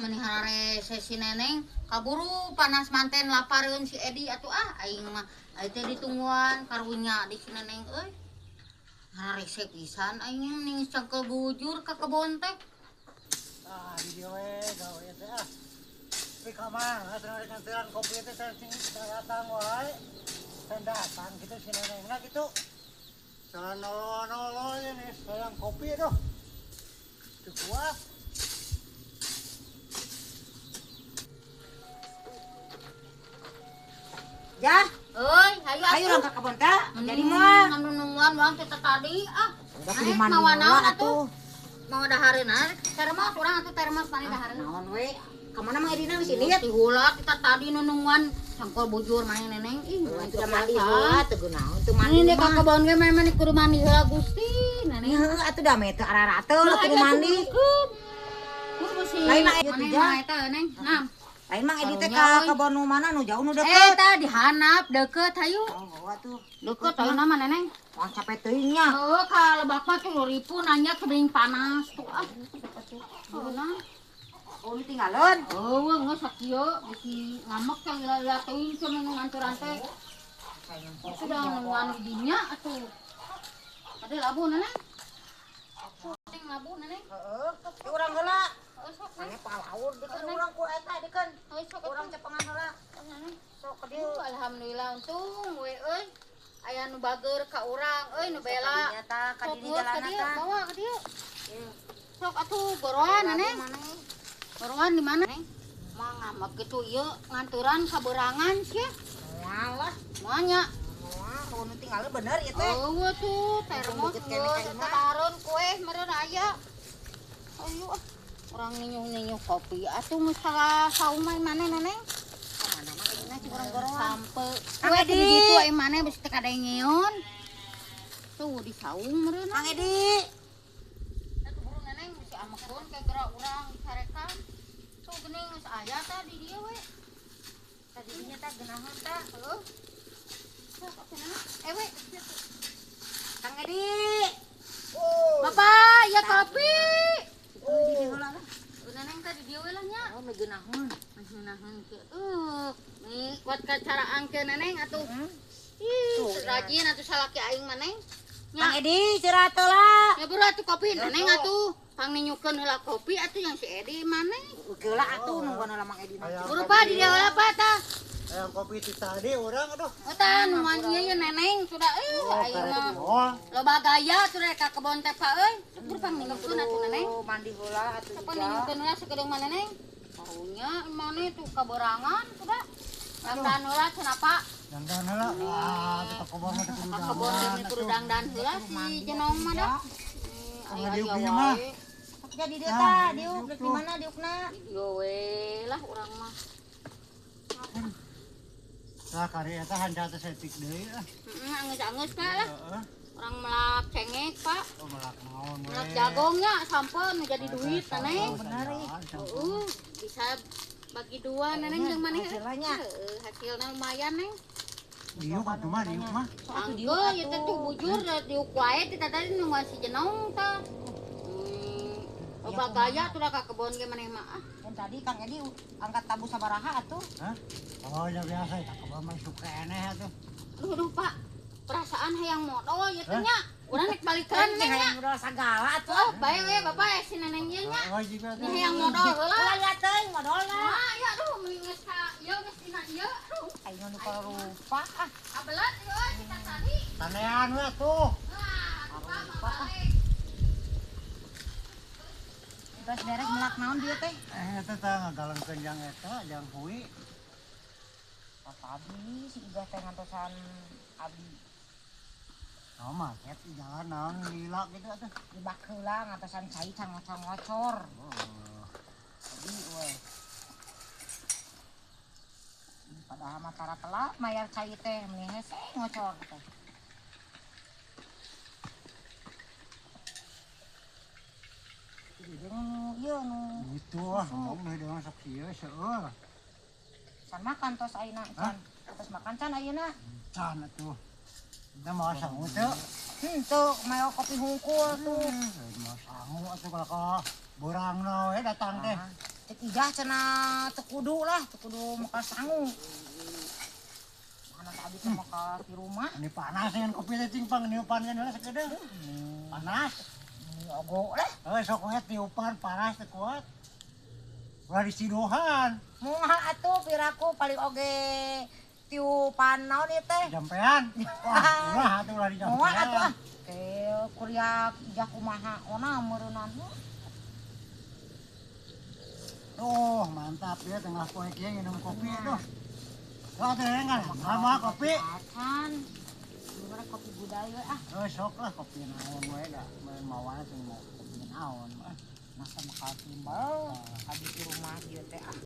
Meni hararese si Neneng kaburu panas manten lapareun si Edi atuh ah aing mah aing teh ditungguan karunya di si Neneng euy. Hararese pisan aing ning cangkel bujur ka kebon teh. Ah, di dieu we gawe teh ah. Tapi ka mana cenah rek nganteran kopi teh sing datang wae. Can datang kitu si Nenengna kitu. Salah nolo-nolo ini sayang kopi aduh. Teu kuat. Jah, euy, hayu ayo urang ka kebon teh. Jadi mah nungguan urang teh tadi ah. Udah kudu mandi heula atuh. Mau dahareun termos urang atuh termos mani dahareun. Naon we? Ka mana Mang Edina geus ini? Ti heula kita tadi nungguan cangkol bujur mani Neneng. Ih, udah mandi heula teu gunaon teu mandi. Ini ka kebon ge mah kudu mandi heula Gusti. Neneng. Heuh atuh da meh teu ararateul kudu mandi. Lain mah ieu teh eta Neng. Nah. Lain Mang Edi teh ka kebon nu mana nu jauh nu deket. Eta di hanap deket hayu. Oh, atuh. Deket hayu nama Neneng. Wah capek teuing nya. Heuh ka lebak mah 3.000 nanya kebening panas tuh ah. Heuh. Oh, nu tinggalon. Heuh geus sakieu bisi ngamek teh lila-lila teuing cenah nu nganturan teh. Sudah nungguan di dinya atuh. Ade labu Neneng. Neng labu Neneng. Heeh. Urang heula. Sok mane palaur dikeun urang ku eta dikeun. Urang cepengan heula. Sok ka dieu. Alhamdulillah untung we euy. Aya nu bager ka urang euy nu bela. Ka dinya jalanna tah. Bawa ka dieu. Sok atuh goroan Neneng. Goroan di mana? Mah ngamek kitu ieu nganturan kaberangan sia. Moal lah. Moal nya. Moal kalau nu tinggalna bener ieu teh. Eueuh tuh termos geus eta dahareun kue meureun aya. Ayo ah. Urang ninyu-ninyu kopi atuh geus salah saung mah maneh Neneng. Ka mana mah Edina cik urang goroan. Sampe kue di ditu ai maneh bisi teh kadengeun. Tuh di saung meureun. Kang Edi. Atuh buru Neneng bisi amekeun ke geura urang dicarekan. Tuh geuning geus aya tah di dieu we. Tadi dinya tah geunaheun tah. Heuh. Sok atuh Neneng. Eh we. Kang Edi. Bapak, ya kopi. Oh, di dieu heula lah. Neneng tadi dieu we lah nya. Oh, meh geunaheun. Meh geunaheun kieu. Nih kuat ka cara angkeun Neneng atuh. Ih, rajin atuh salaki aing mah Neng. Kang Edi istirahat heula. Ya buru atuh kopi Neneng atuh. Pangninyukeun heula kopi atuh yang si Edi maneh. Heula atuh nungguan heula Mang Edi mah. Buru Pak di dieu heula Pak tah. Hayang kopi ti tadi urang aduh. Oh tah nungguan ieu ye Neneng sudah euy aing mah. Loba gaya atuh rek ka kebon teh Pak euy. Buru pangninyukeun atuh Neneng. Oh, mandi heula atuh. Pangninyukeun heula sakedeung mah Neneng. Karunya maneh tuh kaberangan sudah. Dangdan heula cenah Pak. Dangdan heula. Wah, ka kebon mah kudu Ka kebon teh kudu dangdan heula si Jenong mah dah. Ayo mah. Jadi dieu tah, diuk di mana diukna? Di dieu we lah urang mah. Tah kari eta hanca teh setik deui ah. Heeh, anggeus-anggeus Pak lah. Urang melak cengek Pak. Oh, melak naon we. Melak jagongnya sampeun nu jadi duit Neneng. Bener ih. Heeh, bisa bagi dua Neneng jeung maneh. Hasilnya. Heeh, hasilna lumayan Neng. Diuk atuh mah diuk mah. Anggeus ieu teh tuh bujur diuk wae teh tadi nungguan si Jenong tah. Loba gaya tuh ka kebon ge maneh mah ah. Kan tadi Kang Edi angkat tabu sabaraha atuh? Hah? Oh, ya biasa ka kebon mah suka eneh atuh. Duh, duh Pak. Perasaan hayang modol ieu teh nya. Urang rek balikeun Neng nya. Hayang modol sagala atuh. Oh, bae we Bapak ya si Neneng ieu nya. Oh, jiga teh. Hayang modol heula. Ulah ya teuing modolna. Wah, ya aduh meni geus ka ieu geus dina ieu aduh. Aing nu rupa ah. Abelat ieu euy kita tadi. Tanean we atuh. Wah, rupa ah. Terus beres melak naon dia teh? Eta teh ngagalengkeun jang eta, jang hui. Pas abi si Iga teh ngantosan abi. Oh, macet di jalan naon lila gitu atuh. Dibak heula ngantosan cai can ngocor-ngocor. Oh. Abi we. Padahal mah tara telat mayar cai teh meni hese ngocor teh. Ieu nu itu ah, ngomong deui dengan sok ieu seueur. Can makan tos ayeuna can. Tos makan can ayeuna. Can atuh. Kita mau sangu teu? Henteu, mayo kopi hungkul tuh. Mau sangu atuh kalau ka borangna we datang teh. Cek Ijah cenah teu kudu lah, teu kudu maka sangu. Mana teh abi teh maka di rumah. Ini panas dengan kopi teh cing pang niupan kan heula sakedeung. Panas. Ini ogo lah. Heuh sok we tiupan panas teu kuat. Ulah disiduhan. Moal atuh piraku paling oge tiupan naon ieu teh. Jampean. Wah, ulah atuh ulah dijampean. Moal atuh ah. Ke kuriak Ijah kumaha ona meureunan. Tuh, mantap ya tengah poe kieu nginum kopi tuh. Wah, teh kan lama kopi. Acan. Gimana kopi budaya ah. Oh, sok lah kopi naon we da. Mun mawana teh mau kopi naon mah. Masa bakal timbal abi di rumah ieu teh ah.